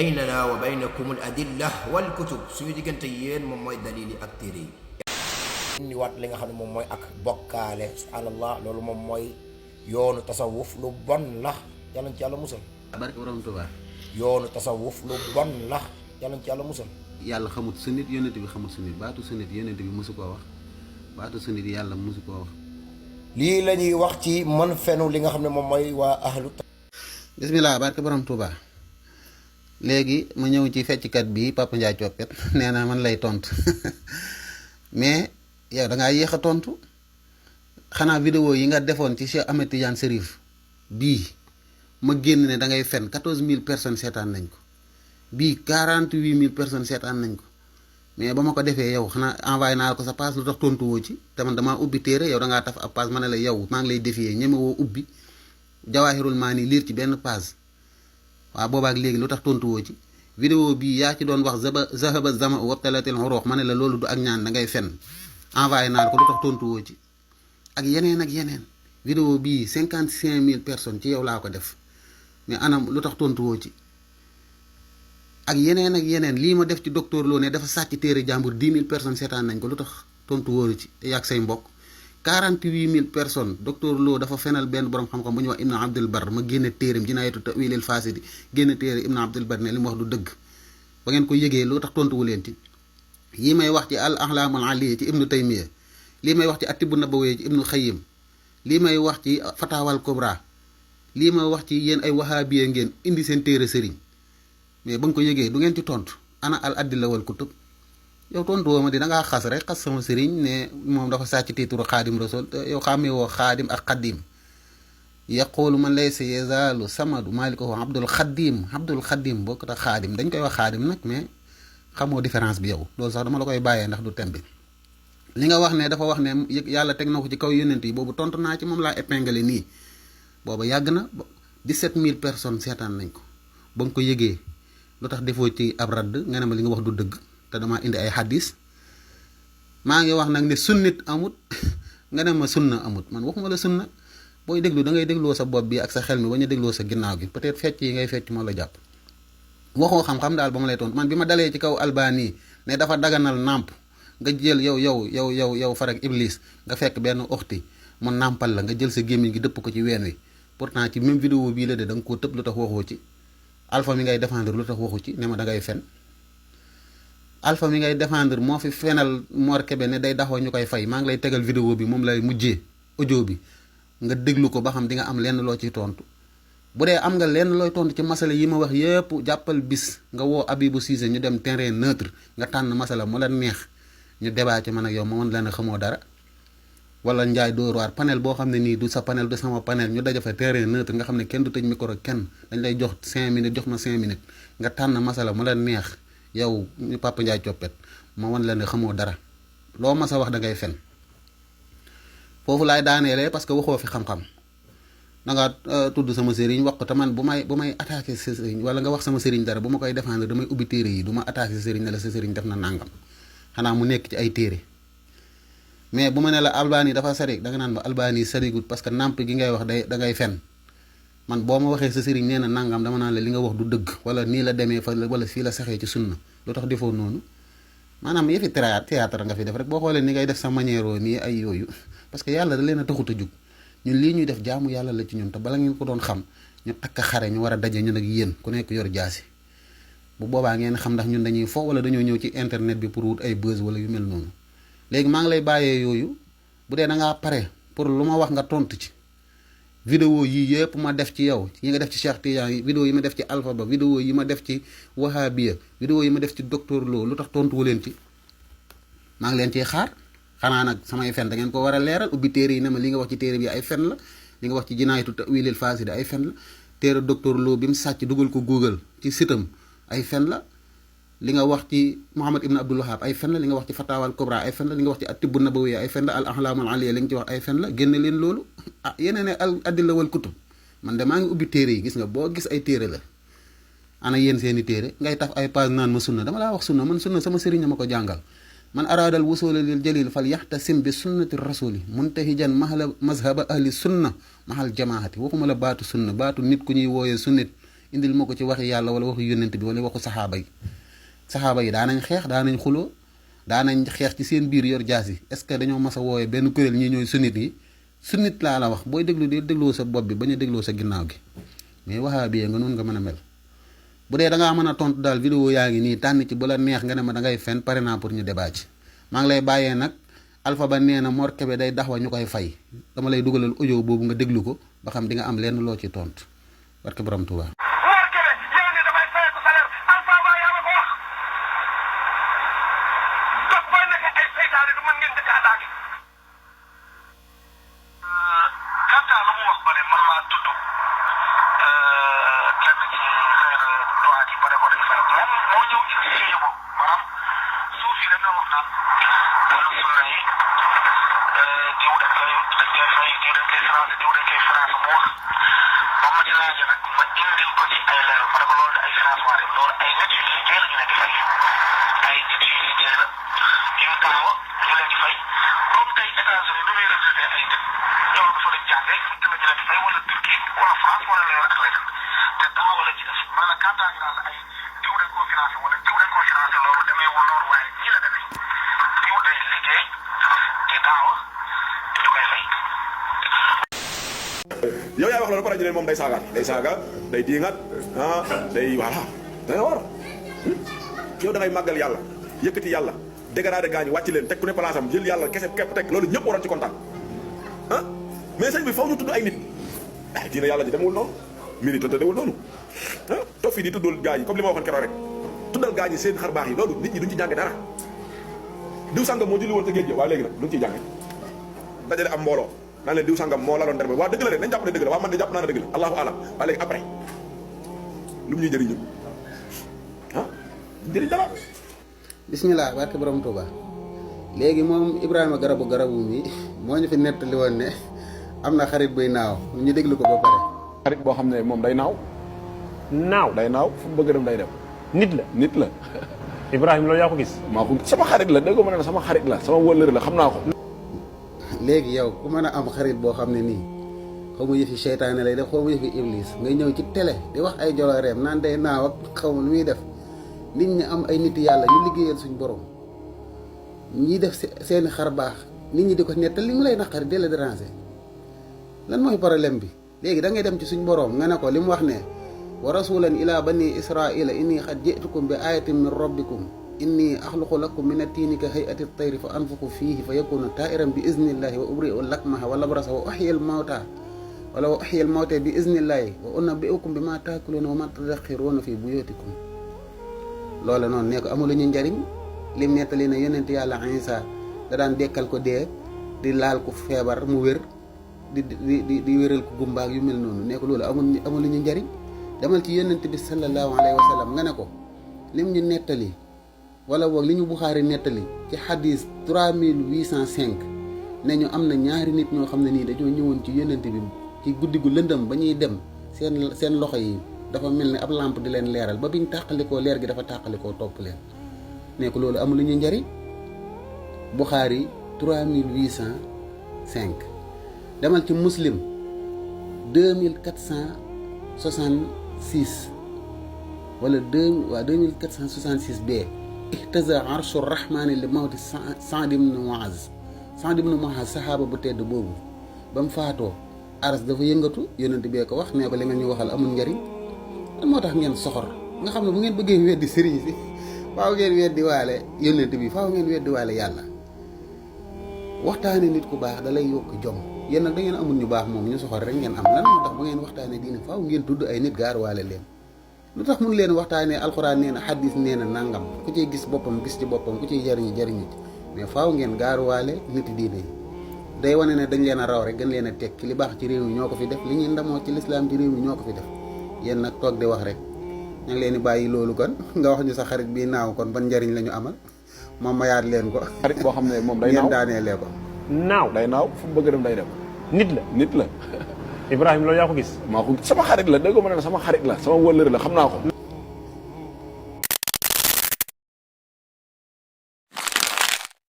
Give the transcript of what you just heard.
baynana wa baynakum al adilla wal kutub suñu diggante yéen moom mooy dalili ak téere yi. ni waat li nga xam ne moom mooy ak bokkaale subhanallah loolu moom mooy yoonu tasawuf lu bon la yàlla ci yàlla musal. barke borom Tuubaa. yoonu tasawuf lu bon la yàlla ci yàlla musal. yàlla xamut su nit yonent bi xamut su nit baatu su nit yonent bi mosu koo wax baatu su nit yàlla mosu koo wax. lii la ñuy wax ci man fenu li nga xam ne moom mooy waa ahlu. bismillah barke borom Tuubaa. léegi ma ñëw ci fecckat bi Papa Ndiaye Coppet nee na man lay tontu mais yow da ngaa yéex a tontu xanaa vidéo yi nga defoon ci Cheikh Ahmed Tidiane Chérif bii ma génn ne da ngay fen 14000 personnes seetaan nañ ko bii 48000 personnes seetaan nañ ko mais ba ma ko defee yow xanaa envoyé naa ko sa page lu tax tontu woo ci te man damaa ubbi téere yow da ngaa taf ab page ma ne la yow maa ngi lay défier ñeme woo ubbi Jawaahirul Maani liir ci benn page. waaw boobaak léegi lu tax tontu woo ci vidéo bii yaa ci doon wax zahaba zama wabtalatil xuruux ma ne la loolu du ak ñaan da ngay fen envoyé naa ko lu tax tontu woo ci ak yeneen vidéo bii 55000 personnes ci yow laa ko def mais anam lu tax tontu woo ci ak yeneen lii ma def ci docteur Lo ne dafa sàcc téere jàmbur 10000 personnes seetaan nañ ko lu tax tontu wóoru ci yàgg say mbokk 48000 personnes docteur Lo dafa fenal benn borom xam-xam bu ñuy wax Ibn Abdul Bar ma génne téeram Jinaayatu Ta'wiilil Faasidi génne téere Ibn Abdul Bar ne li mu wax du dëgg ba ngeen ko yëgee loo tax tontuwu leen ci yi may wax ci al ahlaamul aliyya ci Ibnu Taymiya lii may wax ci At-Tibbu Nabawiyya ci Ibnu Xayyim lii may wax ci Fataawal Kubra lii may wax ci yéen ay wahaabiya ngeen indi seen téere sëriñ mais ba nga ko yëgee du ngeen ci tontu ana al adilla wal kutub yow tontu woo ma di da ngaa xas rek xas sama sëriñ ne moom dafa sàcc tiituru xaadim rasul yow xàmmee woo xaadim ak xaddim yaqulu man laysa yazaalu samadu malikahu abdul xaddim bokk tax xaadim dañ koy wax xaadim nag mais xamoo différence bi yow loolu sax dama la koy bàyyee ndax du tembi li nga wax ne dafa wax ne yàlla teg na ko ci kaw yónent yi boobu tontu naa ci moom laa épinglé nii booba yàgg na 17000 personnes seetaan nañ ko ba nga ko yëgee lu tax defoo ci ab radd nga ne ma li nga wax du dëgg te damaa indi ay xadis maa ngi wax nag ne sunnit amut nga ne ma sunna amut man waxuma la sunna booy déglu da ngay dégloo sa bopp bi ak sa xel mi ba ñu dégloo sa ginnaaw gi peut-être fecc yi ngay fecc moo la jàpp waxoo xam-xam daal ba ma lay tontu man bi ma dalee ci kaw albani ne dafa daganal nàmp nga jël yow farag iblis nga fekk benn oxti mu nàmpal la nga jël sa gémmiñ gi dëpp ko ci ween wi pourtant ci même vidéo bii la de da nga koo tëb lu tax waxoo ci alpha mi ngay défendre lu tax waxu ci ne ma da ngay fen alpha mi ngay défendre moo fi fenal Mor Kébé ne day daxoo ñu koy fay maa ngi lay tegal vidéo bi moom lay mujjee audio bi nga déglu ko ba xam di nga am lenn loo ciy tontu bu dee am nga lenn looy tontu ci masala yi ma wax yépp jàppal bis nga woo Abibou Cissé ñu dem terrain neutre nga tànn masala mu la neex ñu débat ci man ak yow ma mën leen a xamoo dara wala Njaay Dóor waar panel boo xam ne nii du sa panel du sama panel ñu daja fa terrain neutre nga xam ne kenn du tëj micro kenn dañ lay jox 5 minutes jox ma 5 minutes nga tànn masala mu la neex yow Papa Ndiaye Coppet ma wan la ne xamoo dara loo ma sa wax da ngay fen foofu laay daaneelee parce que waxoo fi xam-xam danga tudd sama sëriñ wax ko te man bu may attaqué sa sëriñ wala nga wax sama sëriñ dara bu ma koy défendre damay ubbi téere yi du ma attaqué sa sëriñ ne la sa sëriñ def na nàngam xanaa mu nekk ci ay téere mais bu ma ne la albani dafa sarik da nga naan ma albani sarigut parce que nàmp gi ngay wax da ngay fen man boo ma waxee sa sëriñ nee na nangam dama naan la li nga wax du dëgg wala nii la demee fa wala fii la saxee ci sunna lu tax defoo noonu maanaam yëfi théâtre nga fi def rek boo xoolee ni ngay def sa manière nii ay yooyu parce que yàlla da leen a taxut a jug ñun lii ñuy def jaamu yàlla la ci ñun te bala ngeen ko doon xam ñu takk xare ñu war a daje ñun ak yéen ku nekk yor jaasi bu boobaa ngeen xam ndax ñun dañuy fo wala dañoo ñëw ci internet bi pour wut ay buzz wala yu mel noonu léegi maa ngi lay bàyyee yooyu bu dee da ngaa pare pour lu ma wax nga tontu ci vidéo yii yëpp ma def ci yow yi nga def ci Cheikh Tidiane vidéo yi ma def ci Alpha Ba vidéo yi ma def ci Wahabiya vidéo yi ma def ci docteur Lo lu tax tontuwu leen ci maa ngi leen ciy xaar xanaa nag samay fen da ngeen ko war a leeral ubbi téere yi ne ma li nga wax ci téere bi ay fen la li nga wax ci Jinaayatu Ta'wiilil Faasidi ay fen la téere docteur Lo bi mu sàcc dugal ko Google ci sitam ay fen la li nga wax ci Muhammad ibn Abdul Wahab ay fen la li nga wax ci Fataawal Kubra ay fen la li nga wax ci At-Tibbu Nabawiyya ay fen la al ahlaamul aliyya li nga ci wax ay fen la génne leen loolu ah yeneen ne al adilla wal kutub man de maa ngi ubbi téere yi gis nga boo gis ay téere la ana yéen seeni téere ngay taf ay page naan ma sunna dama laa wax sunna man sunna sama sëriñ ma ko jàngal man araadal wusula lil jalil fal yaxtasim bi sunnati rasuli muntahijan mahla mazhaba ahli sunna mahal jamaahati waxuma la baatu sunna baatu nit ku ñuy wooyee sunnit indil ma ko ci waxi yàlla wala waxi yónnent bi wala waxu saxaaba yi daanañ xeex daanañ xuloo daanañ xeex ci seen biir yor jaas yi est-ce que dañoo mas a wooyee benn kuréel ñi ñooy sunnit yi sunnit laa la wax booy déglu di dégloo sa bopp bi bañ a dégloo sa ginnaaw gi mais waxaa bi nga noonu nga mën a mel bu dee da ngaa mën a tontu daal vidéo yaa ngi nii tànn ci bu la neex nga ne ma da ngay fen pare naa pour ñu débat ci maa ngi lay bàyyee nag Alpha Ba nee na Mor Kébé day dax wa ñu koy fay dama lay dugalal audio boobu nga déglu ko ba xam di nga am lenn loo ci tontu barke borom Tuuba. yow yaay wax loolu pare ñu ne moom day saaga day diingat day voilà da nga war yow da ngay màggal yàlla yëkkati yàlla dégradé gaañu wàcc leen teg ku ne place am jël yàlla kese képp teg loolu ñëpp waroon ci kontaan mais sëñ bi faw ñu tudd ay nit diina yàlla ji demewul noonu miri te demewul noonu toog fii di tuddul gaa yi comme li ma waxoon keroog rek tuddal gaa yi seen xar baax yi loolu nit ñi duñ ci jànge dara diw sàngam moo julli woon te géej gi waaye léegi nag duñ ciy jànge dajale am mbooloo naan leen diw sàngam moo la doon derbe waa dëgg la de nañ jàpp ne dëgg la waa man de jàpp naa ne dëgg la allahu alam waaye léegi après lu mu ñuy jëriñ ñun jëriñ dara. bismillah barke borom Tuuba léegi moom Ibrahima garabu mi moo ñu fi nettali woon ne am na xarit buy naaw ñu déglu ko ba pare. xarit boo xam ne moom day naaw day naaw fu mu bëgg dem day dem nit la Ibrahima loolu yaa ko gis. maa ko sama xarit la dégg nga ma ne sama xarit la sama wëllëre la xam naa ko. léegi yow ku mën a am xarit boo xam ne nii xaw ma yëfi seytaane lay def xaw ma yëfi iblis ngay ñëw ci télé di wax ay jolooreem naan day naaw ak xaw ma lu muy def nit ñi am ay nit yàlla ñu liggéeyal suñ borom ñi def seeni xar baax nit ñi di ko nettal li mu lay naqari di la déranger lan mooy problème bi léegi da ngay dem ci suñ borom nga ne ko li mu wax ne wa rasulan ila bani israila inni xad jitukum bi ayatin min rabbikum inni axluqu lakum min at-tiini ka hay'ati at-tayri fa anfuxu fiihi fa yakunu taa'iran bi iznillahi wa ubri'u al-akmaha wal abrasa wa uhyi al-mawta wala wa uhyi al-mawta bi iznillahi wa unabbi'ukum bima taakuluuna wa ma tadakhiruuna fi buyutikum loola noonu ne ko amulu ñu njariñ lim nettali ne yonent yàlla Isa da daan dekkal ko dee di laal ko feebar mu wér di wéral ko gumbaak yu mel noonu ne ko loolu amulu ñu njariñ demal ci yonent bi sallallahu alayhi wa sallam nga ne ko lim ñu nettali wala boog li ñu Buxaari nettali ci xadis 3805 ne ñu am na ñaari nit ñoo xam ne nii dañoo ñëwoon ci yonent bi ci guddi gu lëndëm ba ñuy dem seen loxo yi dafa mel ni ab lampe di leen leeral ba biñ tàqalikoo leer gi dafa tàqalikoo topp leen ne ko loolu amul lu ñuy njariñ Buxaari 3805 demal ci Muslim 2466 wala 2466 b ihtaza arshu rahmaani li mawti Saad ibn Muaz saxaaba bu tedd boobu ba mu faatoo aras dafa yëngatu yonent bee ko wax nee ko li nga ñu waxal amul njariñ lan moo tax ngeen soxor nga xam ne bu ngeen bëggee weddi sëriñ si faaw ngeen weddi waale yonent bi faaw ngeen weddi waale yàlla waxtaane nit ku baax da lay yokk jom yéen nag da ngeen amul ñu baax moom ñu soxor rek ngeen am lan moo tax bu ngeen waxtaane diine faaw ngeen tudd ay nit gaar waale leen lu tax mun leen waxtaanee alxuraan nee na xaddis nee na nangam ku ciy gis boppam gis ci boppam ku ciy jariñu jariñu ci mais faaw ngeen gaaruwaale nit diine yi day wane ne dañ leen a raw rek gën leen a tekki li baax ci réew mi ñoo ko fi def li ñuy ndamoo ci lislaam ci réew mi ñoo ko fi def yéen nag toog di wax rek ñu ngi leen di bàyyi loolu kon nga wax ñu sa xarit bi naaw kon ban njariñ la ñu amal moom mayaat leen ko. xarit boo xam ne moom day naaw ngeen daaneelee ko. day naaw fu mu bëgg dem day dem. nit la. Ibrahima loolu yaa ko gis. maa ko sama xarit la dégg nga ma ne sama xarit la sama wëllëre la xam naa ko.